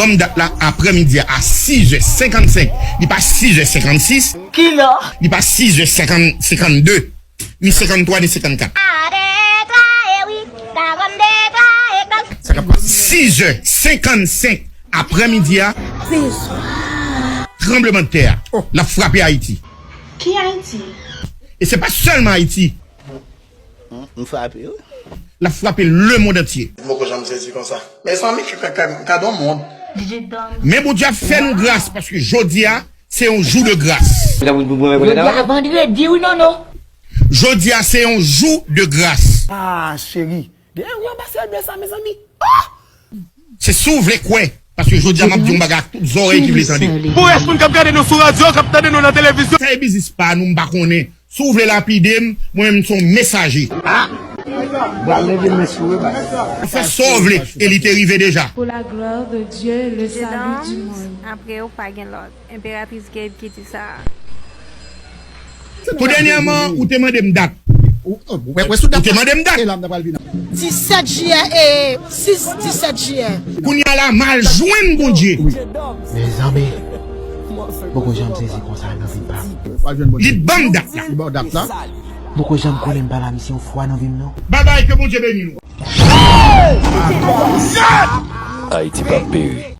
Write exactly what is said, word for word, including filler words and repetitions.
Ban m dat la, aprèmidi a, a sizè senkannsenk. Li pa sizè senkannsis. Kilè? Li pa sizè senkant, senkannde, ni senkanntwa, ni senkannkat. Sa k ap pase? Sizè senkannsenk aprèmidi a. Tranblemanntè a, l ap frape Ayiti. Ki Ayiti? E se pa sèlman Ayiti. M frape, wi. L ap frape lemonn antye. M poko janm sezi konsa. Mezanmi, ki kaka, gade yon mond. Men Bondye ap fè nou gras, paske jodi a, se yon jou de gras. Jodi a vandredi, wi, Nono. Jodi a, se yon jou de gras. Ah, cheri. Gen yon gwo anbasadè sa, mezanmi. Ah! Se si w vle kwè, paske jodi a, m ap di yon bagay ak tout zòrèy ki vle tande. Pou rès moun k ap gade nou sou radyo, k ap tande nou nan televizyon. Sa e biznis pa nou, m pa konnen. Si w vle lapide m, mwen menm m se yon mesaje. Ah! Bral leve men sou yo, baz. Fè sa w vle, e li te rive deja. Pour la gloire de Dieu, le salut du monde. Apre ou pa gen lòt. Enperatris Gabe ki di sa. Tou dènyèman, ou te mande m dat. Ou, ou, ou, ou, ou te mande m dat. E la, m ta pral vin. Disèt jiyè e sis, disèt jiyè. Kounye a la, m al jwenn Bondye. Mezanmi, m poko janm sezi konsa nan vi m, pa. Li ban m dat la. Li ban w dat la. M poko janm konnen m pale a misye yon fwa nan vi m, non. Babay, ke Bondye beni nou. Ayiti p ap peri.